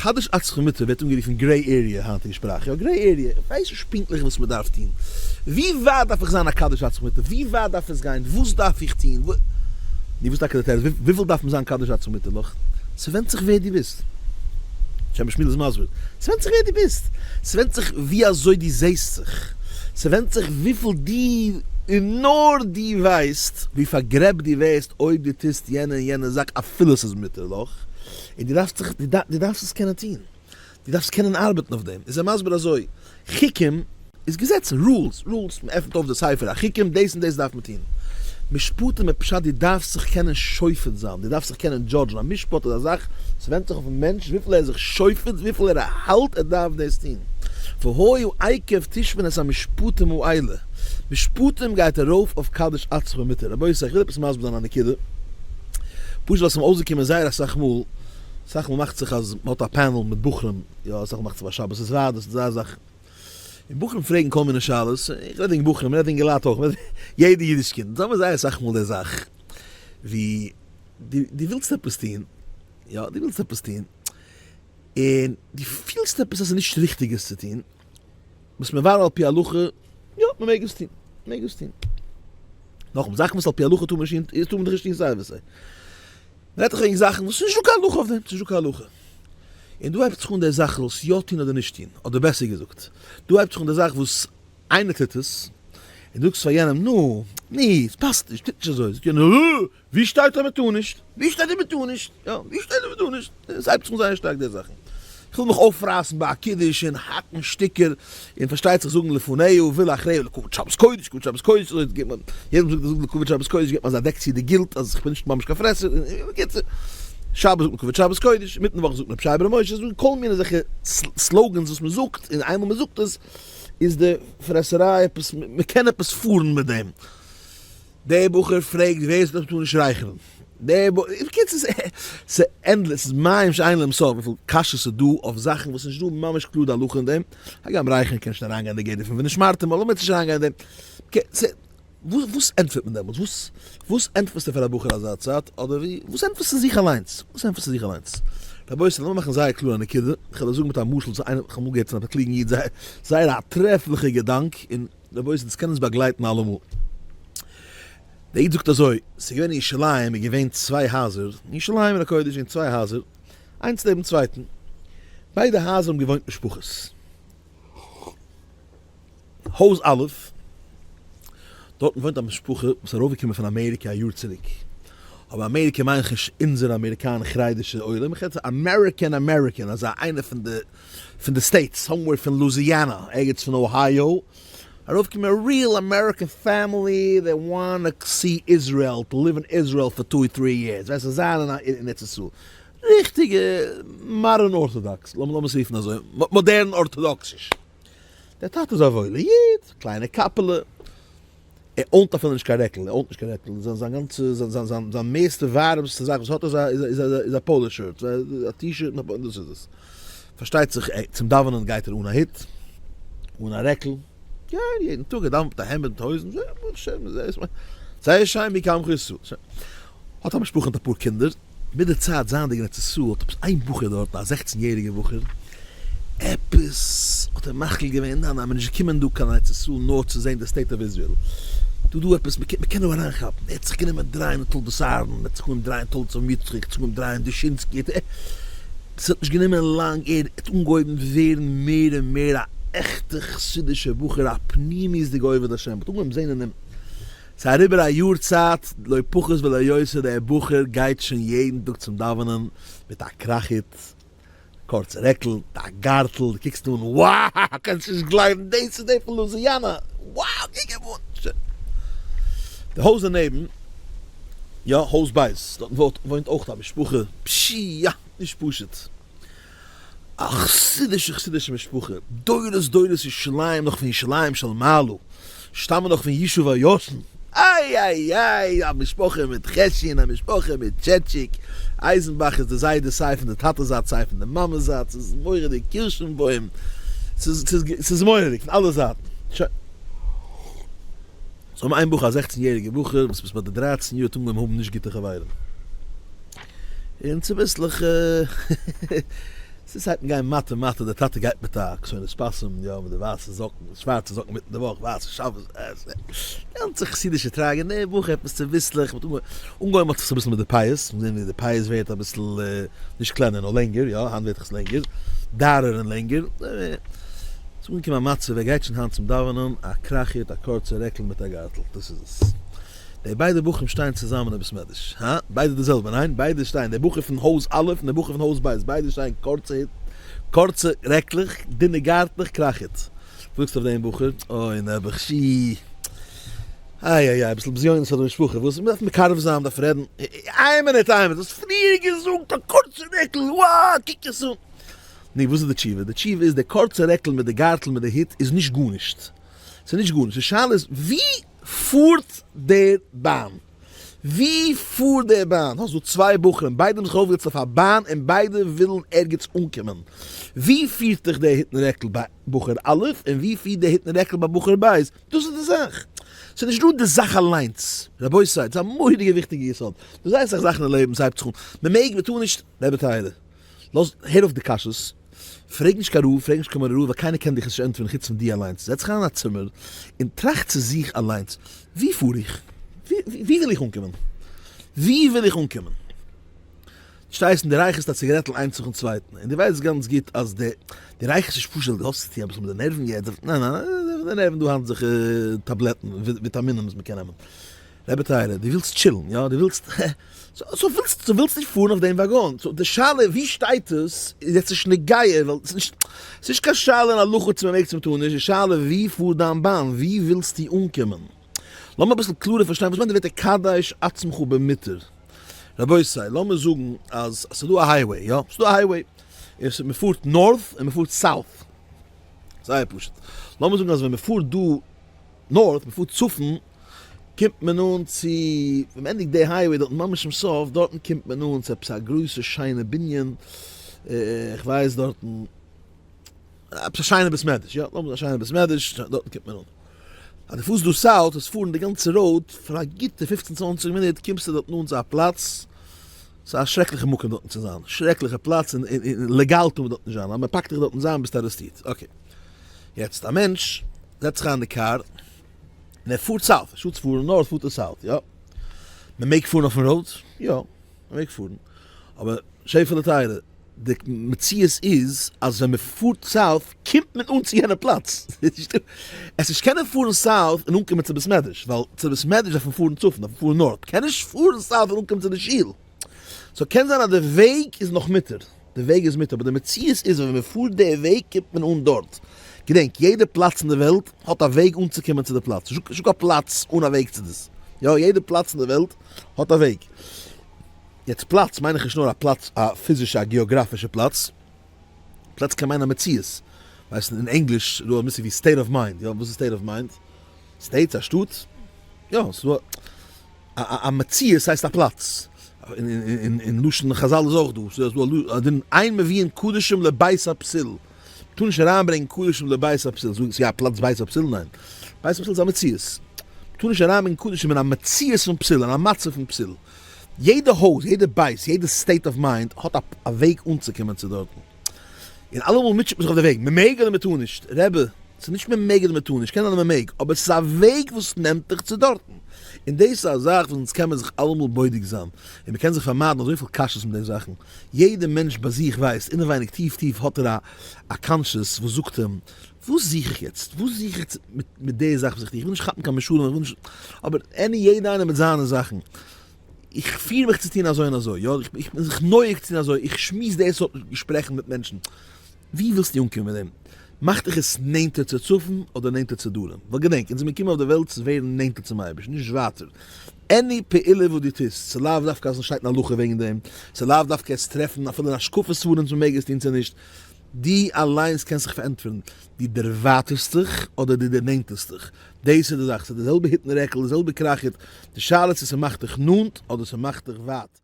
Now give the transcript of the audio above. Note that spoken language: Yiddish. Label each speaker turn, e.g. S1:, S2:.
S1: קדש עצמך במותר ווערט אנגערופן gray area היינטיגע שפראך, יא gray area, איך ווייס נישט פונקטליך וואס מען דארף טון, ווי ווייט דארף איך זיין א קדש עצמך במותר, ווי ווייט דארף עס גיין, וואס דארף איך טון, נו וואס טאקע די תירוץ, וויפיל דארף מען זיין קדש עצמך במותר לך, ס'ווענדט זיך ווער דו ביסט, שם משמואל איז מסביר, ס'ווענדט זיך ווער דו ביסט, ס'ווענדט זיך ווי אזוי דו זעסט זיך, ס'ווענדט זיך וויפיל דו און נאר דו ווייסט ווי פארגרעבט דו ווערסט אויב דו טוסט יענע און יענע זאך אפילו ס'איז מותר לך, און דו דארפסט זיך, דו דארפסט עס קענען טון, דו דארפסט קענען ארבעטן אויף דעם, איז ער מסביר אזוי, חוקים איז געזעצן, rules, rules, מען עפנט אויף די ספר החוקים, דאס און דאס דארף מען טון. משפטים איז פשט דו דארפסט זיך קענען שופט זיין, דו דארפסט זיך קענען judge ן, א משפט איז א זאך, ס'ווענדט זיך אויפן מענטש וויפיל ער איז זיך שופט, וויפיל ער האלט ער דארף דאס טון. והיה עקב תשמעון את המשפטים האלה, משפטים גייט ארויף אויף קדש עצמך במותר. רבותי איך וויל עפעס מסביר זיין א נקודה. פשוט ווייל ס'איז מיר אויסגעקומען זייער אסאך מאל, אסאך מאל מאכט זיך אז מ'האט א panel מיט בחורים, יא אסאך מאל מאכט זיך ביי שבת איז ווייט, דאס איז אזא זאך, און בחורים פרעגן כל מיני שאלות, איך רעד וועגן בחורים, איך רעד וועגן אינגעלייט אויך, יעדע אידיש קינד, אונז האבן זייער אסאך מאל די זאך ווי דו ווילסט עפעס טון, יא דו ווילסט עפעס טון, און דו פילסט עפעס אז ס'איז נישט ריכטיג עס צו טון, וואס מברר על פי הלכה, יא מען מעג עס טון, מען מעג עס טון. נאכאמאל, זאכן וואס על פי הלכה טאר מען נישט טון, טאר מען דאך נישט טון סיי ווי סיי. מען רעדט דאך וועגן זאכן וואס ס'איז נישטא קיין הלכה אויף דעם, ס'איז נישטא קיין הלכה. און דא הייבט זיך אן די זאך זאלסט יא טון אדער נישט טון, אדער בעסער געזאגט, דא הייבט זיך אן די זאך וואס איינער טוט עס, און דו זאגסט פאר יענעם, נו, נו, ס'פאסט נישט, טוט נישט אזוי, זאגט יענער, אה! ווי שטייט אז מען טאר נישט? ווי שטייט אז מען טאר נישט? יא, ווי שטייט אז מען טאר נישט? עס הייבט זיך אן זייער שטארק די זאכן. איך וויל מיך אויפרייסן ביי א קידוש און האקן שטיקער, און פארשטייט זיך זאגן לפניו ולאחריו לכבוד שבת קודש, כבוד שבת קודש, אזוי גיבט מען, יעדער וואס זאגט לכבוד שבת קודש גיבט מען אזא דעק צו די guilt אז איך בין נישט ממש קיין פרעסער, און בקיצור, שבת זאגט מען כבוד שבת קודש, אינמיטן וואך זאגט מען רבי שייע בר' משה, ס'איז דא כל מיני אזעלכע slogans וואס מען זאגט, און איינמאל מען זאגט עס איז די פרעסעריי עפעס, מען קען עפעס פארן מיט דעם. דער בחור פרעגט ווער ס'דארף טאר נישט רייכערן, דער בחור, בקיצור ס'איז endless, ס'איז מים שאין להם סוף וויפיל קשיות ס'איז דא אויף זאכן וואס נישט דא ממש קלאר די הלכה אין דעם, הגם רייכערן קען נישט אריינגיין אין די גדר פון ונשמרתם, אבער לאמיר יעצט נישט אריינגיין אין דעם, וואס ענטפערט מען דעמאלטס? וואס וואס ענטפערסטו פאר א בחור אזא צייט? אדער ווי וואס ענטפערסטו זיך אליינס? וואס ענטפערסטו זיך אליינס? רבותי לאמיר מאכן זייער קלאר א נקודה, איך וועל עס זאגן מיט א משל, איך האב אמאל געהערט פון א קלוגן איד זייער א טרעפליכע געדאנק, און רבותי דאס קען אונז באגלייטן אלעמאל. דער איד זאגט אזוי, ס'איז געווען אין ירושלים איז געווען צוויי הייזער, אין ירושלים עיר הקודש געווען צוויי הייזער, איינס נעבן צווייטן, ביידע הייזער האבן געוואוינט משפחות. הויז א', דארטן וואוינט א משפחה וואס איז ארויפגעקומען פון אמעריקע א יאר צוריק, אבער אמעריקע מיין איך נישט אונזער אמעריקאנער חרדישע עולם, איך רעד פון American American, אזא איינער פון די פון די states, somewhere פון לוזיאנא, ערגעץ פון אוהייאו, ארויפגעקומען א real American family, they wanna see Israel, to live in Israel for two three years, ווייסט זיין אין ארץ ישראל, ריכטיגע modern orthodox, לאמיר עס רופן אזוי, מאדערן ארטאדאקסיש, דער טאטע איז א וואוילער איד, קליינע קאפעלע, ער own ט אפילו נישט קיין רעקל, ער own ט נישט קיין רעקל, זיין זיין גאנצע זיין זיין זיין מערסטע ווארעמסטע זאך וואס האט ער איז א איז א polo shirt, א T-shirt און דאס איז עס. פארשטייט זיך צום דאווענען גייט ער אן א הוט, אן א רעקל, יא יעדן טאג ער דאווענט מיט א העמד מיט הויזן, ברוך השם זייער שיין מי כעמך ישראל. האט א משפחה מיט אפאר קינדער. מיט די צייט זייענדיג אין ארץ ישראל האט עפעס איין בחור דארטן א זעכצן יעריגער בחור עפעס האט ער מחליט געווען ניין ניין מען איז נישט געקומען דא קיין ארץ ישראל נאר צו זען די state of Israel דא דא עפעס מען קען דא אריינכאפן ער האט זיך גענומען דרייען אין תולדות אהרן ער האט זיך גענומען דרייען תולדות אברהם יצחק ער האט זיך גענומען דרייען דושינסקי עס האט נישט גענומען לאנג ער האט אנגעהויבן ווערן מער און מער א עכטע חסידישע בחור א פנימיות'דיגע עובד השם מען האט אנגעהויבן זען אין אים ס'איז אריבער א יאר צייט, לא פחות ולא יותר, דער בחור גייט שוין יעדן טאג צום דאווענען מיט א קראך-הוט, קורצע רעקל, מיט א גארטל, דו קוקסט אן, wow! קענסט נישט גלייבן, דאס איז דער פון לוזיאנא! wow! קוק אים אן! שוין. די הויז דערנעבן, יא, הויז בית, דארטן וואוינט אויך א משפחה, פשי! יא, נישט פשוט. א חסידישע חסידישע משפחה, דורות דורות ירושלים נאך פון ירושלים של מעלה, שטאמען נאך פון ישוב הישן, איי איי איי, א משפחה מיט חשין, א משפחה מיט טשעטשיק, אייזנבאך איז די זיידע סיי פון די טאטע זייט סיי פון די מאמע זייט, ס'איז מורא'דיג, קירשנבוים, ס'איז מורא'דיג פון אלע זייטן, שוין. זיי האבן איין בחור א זעכצן יעריגער בחור וואס ביז ביי די דרייצן יאר האט אנגעהויבן האבן נישט גוטע חברים, און צוביסלעך. ס'איז צייט גיין מטה מטה, דער טאטע גייט מיט א כתונת פסים, יא, מיט די ווייסע זאקן, שווארצע זאקן מיטן די וואך, ווייסע שבת, גאנצע חסידישע טראגע, נע בחור עפעס צוביסלעך, מ'האט אנגעהויבן האט זיך עס אביסל מיט די פאות, מ'זען ווי די פאות ווערט אביסל נישט קלענער נאר לענגער, יא, היינט ווערט עס לענגער, דארער און לענגער, ס'איז אנגעקומען א מצב, ער גייט שוין היינט צום דאווענען, א קראך-היט, א קורצע רעקל מיט א גארטל, דאס איז עס. די ביידע בחורים שטייען צוזאמען אין בית מדרש, הא? ביידע די זעלבע, ניין? ביידע שטייען, דער בחור פון הויז א' און דער בחור פון הויז ב', ביידע שטייען קורצע היט, קורצע רעקלעך, דינע גארטלעך, קראך היט. וואס זאגסטו אויף דעם בחור? אוי נעבעך, שי. איי איי איי, אביסל בזיונות פאר די משפחה, וואס? מ'דארף מקרב זיין, מ'דארף רעדן. איין מינוט, איין מינוט, האסט פריער געזאגט א קורצע רעקל, וואו, קוק עס אן. נו, וואס איז די תשובה? די תשובה איז, די קורצע רעקל מיט די גארטל מיט די היט איז נישט גארנישט. ס'איז נישט גארנישט. די שאלה איז, ווי פארט דער באן? ווי פארט דער באן? האסט דא צוויי בחורים, ביידע האבן זיך ארויפגעזעצט אויף א באן און ביידע ווילן ערגעץ אנקומען. ווי פירט דיך דער היט און רעקל ביי בחור א' און ווי פירט דער היט און רעקל ביי בחור ב'? דאס איז די זאך. ס'איז נישט דא די זאך אליינס. רבותי, ס'איז א מורא'דיגע וויכטיגע יסוד. דא זייער אסאך זאכן אין לעבן, ס'הייבט זיך אן, מ'מעג, מ'טאר נישט, רבי טייערע, לאז, הער אויף די קשיות, פרעג נישט קיין רב, פרעג נישט קיין מורה הוראה, ווייל קיינער קען דיך נישט ענטפערן חוץ פון דיר אליינס, זעץ זיך אריין אין א צימער און טראכט צו זיך אליינס, וואו פאר איך? וואו וויל איך אנקומען? וואו וויל איך אנקומען? דו שטייסט און דו רייכערסט א ציגארעטל איינס נאכן צווייטן, און דו ווייסט גאנץ גוט אז די דו רייכערסט נישט פשוט ווייל דו האסט צו טון אביסל מיט די נערוון יעצט, ניין ניין, די נערוון דא האנדלט זיך טאבלעטן, וויטאמינען וואס מען קען נעמען. רבי טייערע, דו ווילסט טשילן, יא? דו ווילסט, so ווילסט, so ווילסט נישט פארן אויף דעם וואגאן. so די שאלה ווי שטייט עס איז יעצט נישט נוגע, ווייל ס'איז נישט, ס'איז נישט קיין שאלה אין הלכה צו מ'מעג צו מ'טאר נישט, די שאלה ווי פארט דיין באן, ווי ווילסטו אנקומען? לאמיר אביסל קלארער פארשטיין וואס מיינט די ווערטער קדש עצמך במותר. רבותי, לאמיר זאגן אז ס'איז דא א highway, יא? ס'איז דא א highway, און מ'פארט north און מ'פארט south. זייער פשוט. לאמיר זאגן אז ווען מ'פארט דא north, מ'פארט צפון, קומט מען אן צו, ווען מ'ענדיגט די highway דארטן ממש צום סוף, דארטן קומט מען אן צו עפעס א גרויסע שיינע בנין, איך ווייס דארטן, עפעס א שיינע בית מדרש, יא, לאמיר זאגן א שיינע בית מדרש, דארטן קומט מען אן. אז דו פארסט דא south, וועסט פארן די גאנצע road פאר א גוטע פופצן צוואנציג מינוט, קומסטו דארטן אן צו א פלאץ, ס'איז א שרעקליכע מקום דארטן צו זיין, שרעקליכע פלאץ, און לעגאל טאר מען דארט נישט זיין, אז מ'פאקט דיך דארטן זיין ביסטו ארעסטירט, okay. יעצט א מענטש זעצט זיך אריין אין די קאר, און ער פארט south, אנשטאט צו פארן north פארט ער south, יא? מען מעג פארן אויפן road? יא, מען מעג פארן, אבער שעפעלע טייערע, די מציאות איז אז ווען מען פארט south קומט מען אן צו יענע פלאץ, עס נישט קענען פארן south און אנקומען צו בית מדרש, ווייל צו בית מדרש דארף מען פארן צפון, דארף מען פארן north, קען נישט פארן south און אנקומען צו די שול. so קען זיין אז די וועג איז נאך מותר, די וועג איז מותר, אבער די מציאות איז אז ווען מען פארט די וועג קומט מען אן דארט. געדענק, יעדע פלאץ אין די וועלט האט א וועג אנצוקומען צו די פלאץ, נישטא קיין פלאץ אן א וועג צו דאס. יא, יעדע פלאץ אין די וועלט האט א וועג. יעצט פלאץ מיין איך נישט נאר א פלאץ, א פיזישע, א געאגראפישע פלאץ. פלאץ קען מיינען א מציאות. ווייסט אין ענגליש איז דא א מושג ווי state of mind, יא, וואס איז state of mind? state? א שטאט? יא, ס'איז דא א מציאות הייסט א פלאץ. אין לשון חזל איז אויך דא, ס'איז דא א דין אין מביאין קדשים לבית הפסול. מ'טאר נישט אריינברענגען קדשים לבית הפסול. ס'איז א פלאץ בית הפסול? ניין. בית הפסול איז א מציאות. מ'טאר נישט אריינברענגען קדשים אין א מציאות פון פסול, אין א מצב פון פסול. יעדע הויז, יעדע בית, יעדע state of mind האט א וועג אנצוקומען צו דארטן. און אלעמאל מוטשעט מען זיך אויף די וועג, מען מעג אדער מען טאר נישט? רבי, ס'איז נישט מען מעג אדער מען טאר נישט, קען זיין אז מען מעג, אבער ס'איז א וועג וואס נעמט דיך צו דארטן. און דאס איז א זאך וואס אונז קען מען זיך אלעמאל בודק זיין, און מען קען זיך פארמיידן אזויפיל קשיות מיט די זאכן. יעדער מענטש ביי זיך ווייסט, אינעווייניג טיף טיף האט ער א א conscious וואס זאגט אים, וואס זוך איך יעצט? וואס זוך איך מיט די זאך וואס איך טו? איך וויל נישט כאפן קיין משלים, איך וויל נישט, אבער any יעדער איינער מיט זיינע זאכן. איך פיר מיך צו טון אזוי און אזוי, יא, איך בין זיך נוהג צו טון אזוי, איך שמועס די סארט געשפרעכן מיט מענטשן. ווי ווילסטו אנקומען מיט דעם? מאכט דיך עס נענטער צו צפון אדער נענטער צו דרום? ווייל געדענק, אונז זעמיר געקומען אויף די וועלט צו ווערן נענטער צום אייבערשטן, נישט ווייטער. any פעולה וואס דו טוסט, ס'איז לאו דווקא אז עס שטייט אין הלכה וועגן דעם, ס'איז לאו דווקא עס טרעפן אפילו אין השקפה ספרים צו מ'מעג עס טון צו נישט, דו אליינס קענסט זיך פארענטפערן, דו דערווייטערסט דיך אדער דו דערנענטערסט דיך. דאס איז די זאך, ס'איז די זעלבע היט און רעקל, די זעלבע קראך היט, די שאלה איז צו ס'מאכט דיך נאנט אדער ס'מאכט דיך ווייט.